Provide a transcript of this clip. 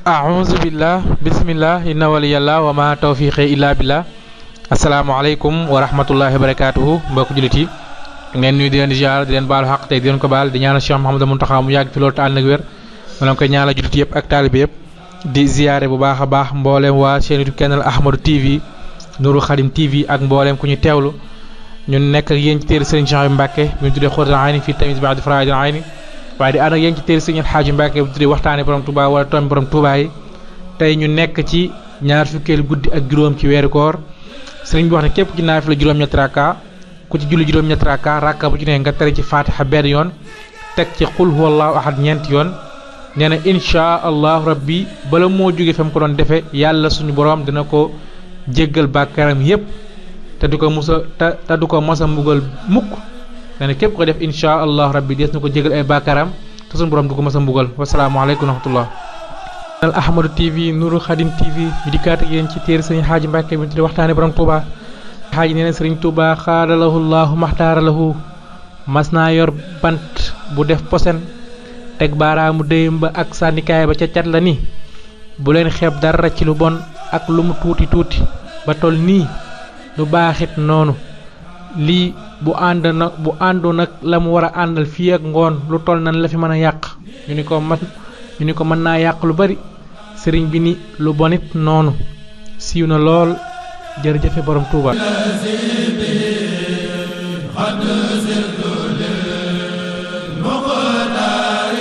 a'uuzu billah bismillah inna waliyallah wa ma tawfiqi illa billah. asalaamaaleykum wa rahmatullahi wa barakaatuhu mbokk jullit yi ngeen nuyu di leen ziar di leen baalu xaq tey di leen ko baal di ñaanal Cheikh Mouhamadou Mountakha mu yàgg fi loolu te ànd ak wér ma leen koy ñaanal jullit yëpp ak taalibe yëpp di ziare bu baax a baax mbooleem waa chaîne YouTube Kennel Ahmadou TV Nourou Khadim TV ak mbooleem ku ñu teewlu ñun nekk ak yéen ci téere Serigne Cheikh Mbacke bi ñu tuddee Xóotul Ayni fii tamit ba'da Faraa'idil Ayni waaye di ànd ak yéen ci téere Serigne El Hadji Mbacke bi ñu tuddee waxtaane borom Touba wala tomb borom Touba yi tey ñu nekk ci ñaar fukkeelu guddi ak juróom ci weeru koor Serigne bi wax ne képp ci naafila juróom-ñetti rakka ku ci julli juróom-ñetti rakka bu ci ne nga tere ci Fatiha benn yoon teg ci qul huwallahu ahad ñeenti yoon nee na insha allahu rabbi bala moo jóge fa mu ko doon defee yàlla suñu borom dina ko jéggal bàkkaaram yépp te du ko mos a mbugal mukk nee na képp ko def insha allahu rabbi dees na ko jéggal ay bàkkaaram te suñu borom du ko mos a mbugal wasalaamaaleykum wa rahmatullah. Ahmadou TV Nourou Khadim TV ñu dikkaat ak yéen ci téere Serigne Hadji Mbacke bi ñu tuddee waxtaane borom Touba. Hadji nee na Serigne Touba xaadalahu llahu maxtaara lahu mas naa yor bant bu def posen teg baaraamu déyam ba ak sànnikaay ba ca cat la ni bu leen xeeb dara ci lu bon ak lu mu tuuti tuuti ba tol nii lu baaxit noonu lii bu àndoon nag la mu war a àndal fii ak ngoon lu toll nan la fi mën a yàq ñu ni ko mën naa yàq lu bari sëriñ bi ni lu bonit noonu siiw na lool jërëjëfe borom Touba.